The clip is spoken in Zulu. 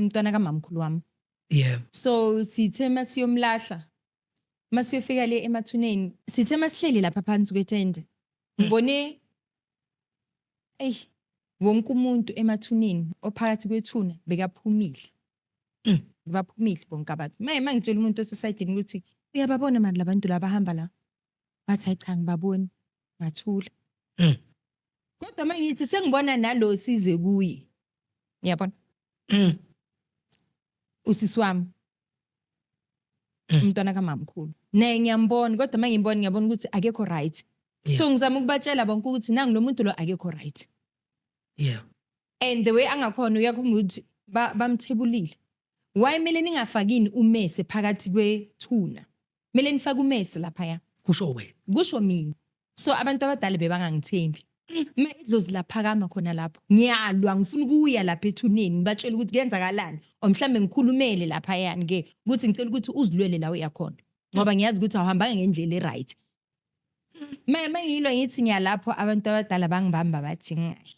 Umntwana kamamkhulu wami. So sithe masiyomlahla, masiyofika le emathuneni, sithe masihleli lapha phansi kwethende, ngibone eyi wonke umuntu emathuneni ophakathi kwethuna bekaphumile. Baphumile bonke abantu. Maye mangitshela umuntu osesayidini ukuthi uyababona mani labantu laba hamba la, bathi hayi cha, ngibaboni. Ngathula. Kodwa mangithi sengibona nalo size kuye, yabona, usisi wami, umntwana kamamkhulu, naye ngiyambona, kodwa mangimbona ngiyabona ukuthi akekho right. So ngizama ukubatshela bonke ukuthi nangu lo muntu lo, akekho right. And the way angakhona uyakhomba ukuthi bamthebulile. Why kumele ningafakini umese phakathi kwethuna? Kumele nifake umese laphaya. Kusho wena? Kusho mina. So abantu abadala bebangangithembi. Ma idlozi laphakama khona lapho, ngiyalwa, ngifuna ukuya lapha ethuneni, ngibatshela ukuthi kuyenzakalani, or mhlambe ngikhulumele laphayani ke ukuthi ngicela ukuthi uzilwele la uyakhona, ngoba ngiyazi ukuthi awuhambanga ngendlela e-right. Ma mangilwa ngithi ngiyalapho, abantu abadala bangibamba bathi ngayi.